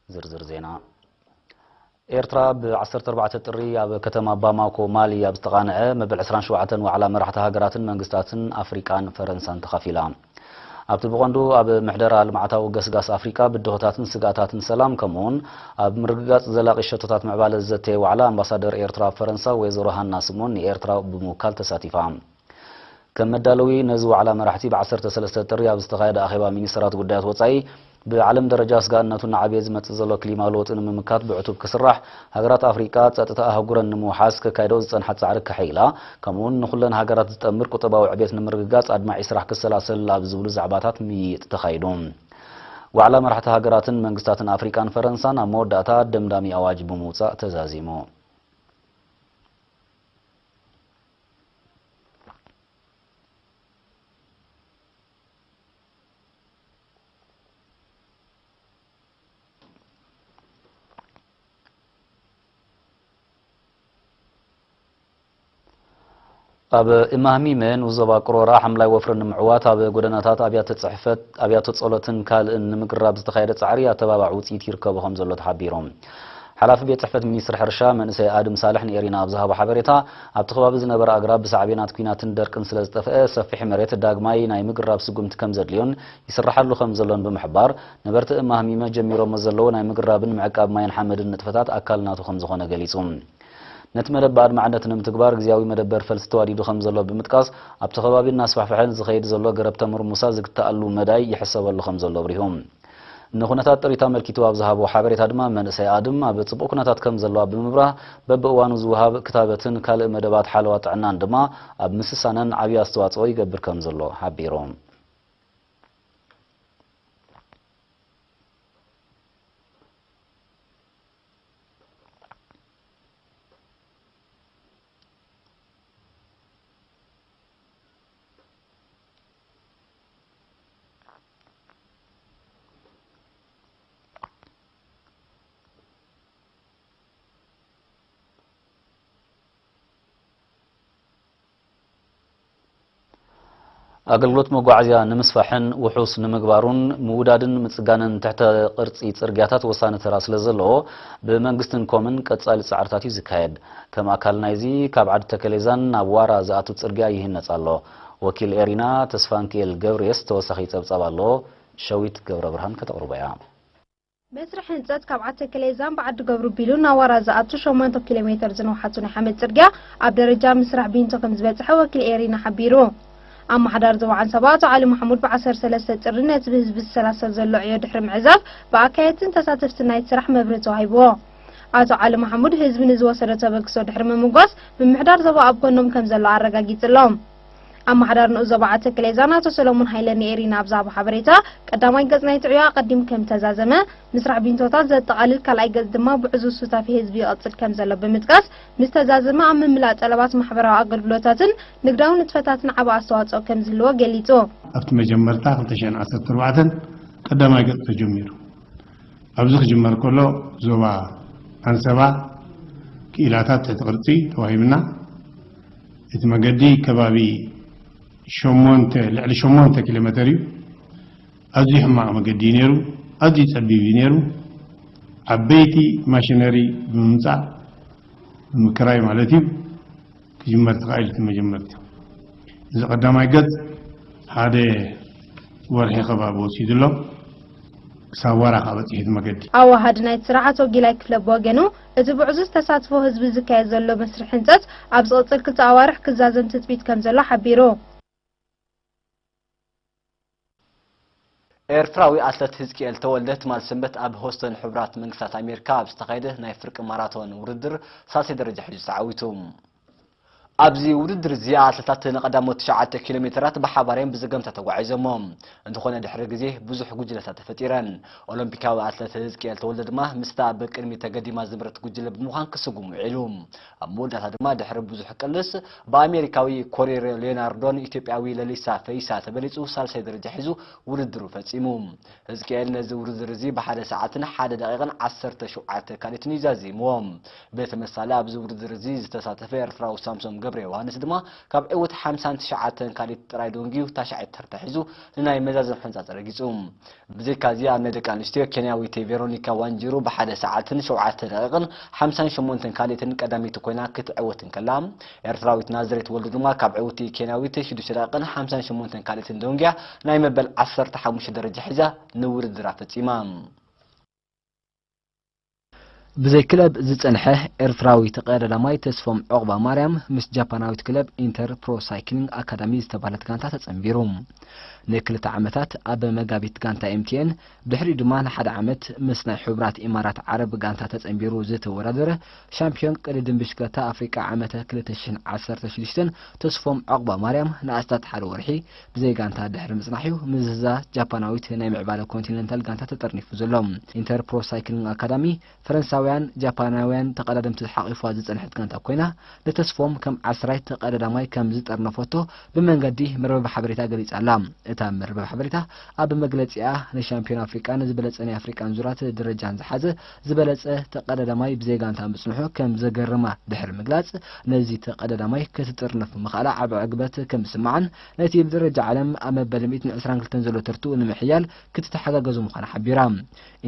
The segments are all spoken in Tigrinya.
ዝርዝር ዜና። ኤርትራ ብ ዓሰርተ ኣርባዕተ ጥሪ ኣብ ከተማ ባማኮ ማሊ ኣብ ዝተቓንዐ መበል ዕስራን ሸውዓተን ዋዕላ መራሕቲ ሃገራትን መንግስታትን ኣፍሪቃን ፈረንሳን ተኻፊላ። ኣብቲ ብቐንዱ ኣብ ምሕደራ ልምዓታዊ ገስጋስ ኣፍሪቃ ብድሆታትን ስግኣታትን ሰላም ከምኡውን ኣብ ምርግጋጽ ዘላቒ ሸቶታት ምዕባለ ዝዘተየ ዋዕላ ኣምባሳደር ኤርትራ ኣብ ፈረንሳ ወይዘሮ ሃና ስሞን ንኤርትራ ብምውካል ተሳቲፋ። ከም መዳለዊ ነዚ ዋዕላ መራሕቲ ብ ዓሰርተ ሰለስተ ጥሪ ኣብ ዝተኻየደ ኣኼባ ሚኒስትራት ጉዳያት ወጻኢ ብዓለም ደረጃ ስጋእነቱ እናዓበየ ዝመጽእ ዘሎ ክሊማ ለውጢ ንምምካት ብዕቱብ ክስራሕ፣ ሃገራት ኣፍሪቃ ጸጥታ ኣህጉረን ንምውሓስ ከካይዶ ዝጸንሓ ጻዕሪ ከሐይላ፣ ከምኡውን ንኹለን ሃገራት ዝጠምር ቁጠባዊ ዕቤት ንምርግጋጽ ኣድማዒ ስራሕ ክሰላሰል ኣብ ዝብሉ ዛዕባታት ምይይጥ ተኻይዱ። ዋዕላ መራሕቲ ሃገራትን መንግስታትን ኣፍሪቃን ፈረንሳን ኣብ መወዳእታ ደምዳሚ ኣዋጅ ብምውጻእ ተዛዚሙ። ኣብ እማህሚመ ንዞባ ቅሮራ ሓምላይ ወፍሪ ንምዕዋት ኣብ ጎደናታት ኣብያተ ጽሕፈት፣ ኣብያተ ጸሎትን ካልእን ንምግራብ ዝተኻየደ ጻዕሪ ኣተባባዕ ውጽኢት ይርከቦ ከም ዘሎ ተሓቢሩ። ሓላፊ ቤት ጽሕፈት ሚኒስትሪ ሕርሻ መንእሰይ ኣድም ሳልሕ ንኤሪና ኣብ ዝሃቦ ሓበሬታ፣ ኣብቲ ከባቢ ዝነበረ ኣግራብ ብሳዕቤናት ኲናትን ደርቅን ስለ ዝጠፍአ ሰፊሕ መሬት ዳግማይ ናይ ምግራብ ስጉምቲ ከም ዘድልዮን ይስራሓሉ ከም ዘሎን ብምሕባር፣ ነበርቲ እማህሚመ ጀሚሮሞ ዘለዉ ናይ ምግራብን ምዕቃብ ማይን ሓመድን ንጥፈታት ኣካል ናቱ ከም ዝኾነ ገሊጹ። ነቲ መደብ ብኣድማዕነት ንምትግባር ግዝያዊ መደበር ፈልሲ ተዋዲዱ ከም ዘሎ ብምጥቃስ፣ ኣብቲ ከባቢ እናስፋሕፍሐ ዝኸይድ ዘሎ ገረብ ተምር ሙሳ ዝግተኣሉ መዳይ ይሕሰበሉ ከም ዘሎ ኣብሪሁ። ንኩነታት ጥሪት ኣመልኪቱ ኣብ ዝሃቦ ሓበሬታ ድማ፣ መንእሰይ ኣድም ኣብ ጽቡቕ ኩነታት ከም ዘለዋ ብምብራህ፣ በብእዋኑ ዝወሃብ ክታበትን ካልእ መደባት ሓለዋ ጥዕናን ድማ ኣብ ምስሳነን ዓብዪ ኣስተዋጽኦ ይገብር ከም ዘሎ ሓቢሩ። ኣገልግሎት መጓዓዝያ ንምስፋሕን ውሑስ ንምግባሩን ምውዳድን ምጽጋንን ትሕተ ቅርጺ ጽርግያታት ወሳኒ ተራ ስለ ዘለዎ፣ ብመንግስትን ኮምን ቀጻሊ ጻዕርታት እዩ ዝካየድ። ከም ኣካል ናይዚ፣ ካብ ዓዲ ተከሌዛን ናብ ዋራ ዝኣቱ ጽርግያ ይህነጽ ኣሎ። ወኪል ኤሪና ተስፋንክኤል ገብርየስ ተወሳኺ ጸብጻብ ኣለዎ። ሸዊት ገብረ ብርሃን ከተቕርቦ እያ። መስርሕ ህንጸት ካብ ዓተከሌዛን ብዓዲ ገብሩ ቢሉ ናብ ዋራ ዝኣቱ ሸሞንተ ኪሎ ሜተር ዝንውሓቱ ናይ ሓመድ ጽርግያ ኣብ ደረጃ ምስራሕ ቢንቶ ከም ዝበጽሐ ወኪል ኤሪና ሓቢሩ። ኣመሓዳሪ ዞባ ዓንሰባ ኣቶ ዓሊ ማሕሙድ ብ ዓሰርተ ሰለስተ ጥሪ ነቲ ብህዝቢ ዝሰላሰል ዘሎ ዕዮ ድሕሪ ምዕዛብ ብኣካየድትን ተሳተፍትን ናይቲ ስራሕ መብርሂ ተዋሂብዎ። ኣቶ ዓሊ ማሕሙድ ህዝቢ ንዝወሰዶ ተበግሶ ድሕሪ ምምጓስ ምምሕዳር ዞባ ኣብ ጎኖም ከም ዘሎ ኣረጋጊጽሎም። ኣመሓዳሪ ንኡስ ዞባ ዓተከሌዛን ኣቶ ሰሎሞን ሃይለ ንኤሪና ኣብ ዝሃቦ ሓበሬታ፣ ቀዳማይ ገጽ ናይቲ ዕዮ ኣቐዲሙ ከም ተዛዘመ፣ ምስራሕ ቢንቶታት ዘጠቓልል ካልኣይ ገጽ ድማ ብዕዙዝ ሱታፌ ህዝቢ ይቕጽል ከም ዘሎ ብምጥቃስ፣ ምስ ተዛዘመ ኣብ ምምላእ ጠለባት ማሕበራዊ ኣገልግሎታትን ንግዳዊ ንጥፈታትን ዓቢ ኣስተዋጽኦ ከም ዝህልዎ ገሊጹ። ኣብቲ መጀመርታ ክልተ ሽሕን ዓሰርተ ኣርባዕተን ቀዳማይ ገጽ ተጀሚሩ። ኣብዚ ክጅመር ከሎ ዞባ ኣንሰባ ክኢላታት ትሕቲ ቅርጺ ተዋሂብና። እቲ መገዲ ከባቢ ሸሞንተ፣ ልዕሊ ሸሞንተ ኪሎ ሜተር እዩ። ኣዝዩ ሕማቕ መገዲ እዩ ነይሩ። ኣዝዩ ጸቢብ እዩ ነይሩ። ዓበይቲ ማሽነሪ ብምምጻእ፣ ብምክራይ ማለት እዩ፣ ክጅመር ተኻኢሉ። እቲ መጀመርታ፣ እዚ ቀዳማይ ገጽ ሓደ ወርሒ ከባቢ ወሲዱ ኣሎ። ክሳብ ዋራ ካብ በጺሑ እቲ መገዲ። ኣዋሃዲ ናይቲ ስራሕ ኣቶ ጊላይ ክፍለ ብወገኑ፣ እቲ ብዕዙዝ ተሳትፎ ህዝቢ ዝካየድ ዘሎ መስርሕ ህንጸት ኣብ ዝቕጽል ክልተ ኣዋርሕ ክዛዘም ትጽቢት ከም ዘሎ ሓቢሩ። ኤርትራዊ ኣትለት ህዝቅኤል ተወልደ ትማል ሰንበት ኣብ ሆስተን ሕቡራት መንግስታት ኣሜሪካ ኣብ ዝተኻየደ ናይ ፍርቂ ማራቶን ውድድር ሳልሳይ ደረጃ ሒዙ ተዓዊቱ። ኣብዚ ውድድር እዚ ኣትለታት ንቐዳሞት ትሽዓተ ኪሎ ሜተራት ብሓባር እዮም ብዘገምታ ተጓዒዞሞ። እንተኾነ ድሕሪ ግዜ ብዙሕ ጉጅለታት ተፈጢረን። ኦሎምፒካዊ ኣትለት ህዝቅኤል ተወልደ ድማ ምስታ ኣብ ቅድሚት ተገዲማ ዝነበረት ጉጅለ ብምዃን ክስጉም ውዒሉ። ኣብ መወዳእታ ድማ ድሕሪ ብዙሕ ቅልስ ብኣሜሪካዊ ኮሪር ሌናርዶን ኢትዮጵያዊ ለሊሳ ፈይሳ ተበሊጹ ሳልሳይ ደረጃ ሒዙ ውድድሩ ፈጺሙ። ህዝቅኤል ነዚ ውድድር እዚ ብሓደ ሰዓትን ሓደ ደቂቕን ዓሰርተ ሸውዓተ ካልኢትን እዩ ዛዚምዎ። ብተመሳሳሊ ኣብዚ ውድድር እዚ ዝተሳተፈ ኤርትራዊ ሳምሶን ገብረ ዮሃንስ ድማ ካብ ዕውት ሓምሳን ትሽዓተን ካልኢት ጥራይ ደንጊዩ ታሽዓይ ተርታ ሒዙ ንናይ መዛዘም ሕንጻጽ ረጊጹ። ብዘይካዚ ኣብ ናይ ደቂ ኣንስትዮ ኬንያዊት ቬሮኒካ ዋንጂሩ ብሓደ ሰዓትን ሸውዓተ ደቂቕን ሓምሳን ሸሞንተን ካልኢትን ቀዳመይቲ ኮይና ክትዕወት እንከላ፣ ኤርትራዊት ናዝሬት ወልዱ ድማ ካብ ዕውቲ ኬንያዊት ሽዱሽተ ደቂቕን ሓምሳን ሸሞንተን ካልኢትን ደንጊያ ናይ መበል ዓሰርተ ሓሙሽተ ደረጃ ሒዛ ንውድድራ ፈጺማ። ብዘይ ክለብ ዝጸንሐ ኤርትራዊ ተቐዳዳማይ ተስፎም ዑቕባ ማርያም ምስ ጃፓናዊት ክለብ ኢንተር ፕሮ ሳይክሊንግ ኣካዳሚ ዝተባህለት ጋንታ ተጸንቢሩ። ንክልተ ዓመታት ኣብ መጋቢት ጋንታ ኤምቲኤን፣ ድሕሪኡ ድማ ንሓደ ዓመት ምስ ናይ ሕቡራት ኢማራት ዓረብ ጋንታ ተጸንቢሩ ዝተወዳደረ ሻምፒዮን ቅድድም ብሽክለታ ኣፍሪቃ ዓመተ ክልተ ሽሕን ዓሰርተ ሽዱሽተን ተስፎም ዑቕባ ማርያም ንኣስታት ሓደ ወርሒ ብዘይ ጋንታ ድሕሪ ምጽናሕ'ዩ ምስዛ ጃፓናዊት ናይ ምዕባለ ኮንቲነንታል ጋንታ ተጠርኒፉ ዘሎ። ኢንተር ፕሮ ሳይክሊንግ ኣካዳሚ ፈረንሳውያን፣ ጃፓናውያን ተቐዳደምቲ ሓቒፋ ዝጸንሐት ጋንታ ኮይና፣ ንተስፎም ከም ዓስራይ ተቐዳዳማይ ከም ዝጠርነፈቶ ብመንገዲ መርበብ ሓበሬታ ገሊጻ ኣላ። እታ መርበብ ሓበሬታ ኣብ መግለጺኣ፣ ንሻምፒዮን ኣፍሪቃን ዝበለጸ ናይ ኣፍሪቃን ዙራት ደረጃን ዝሓዘ ዝበለጸ ተቐዳዳማይ ብዘይ ጋንታ ምጽንሑ ከም ዘገርማ ድሕሪ ምግላጽ፣ ነዚ ተቐዳዳማይ ክትጥርንፍ ምኽኣላ ዓቢ ዕግበት ከም ዝስምዓን፣ ነቲ ብደረጃ ዓለም ኣብ መበል ሚእትን ዕስራን ክልተን ዘሎ ተርትኡ ንምሕያል ክትተሓጋገዙ ምዃና ሓቢራ።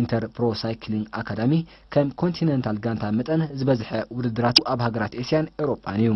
ኢንተር ፕሮ ሳይክሊንግ ኣካዳሚ ከም ኮንቲነንታል ጋንታ መጠን ዝበዝሐ ውድድራቱ ኣብ ሃገራት ኤስያን ኤውሮጳን እዩ።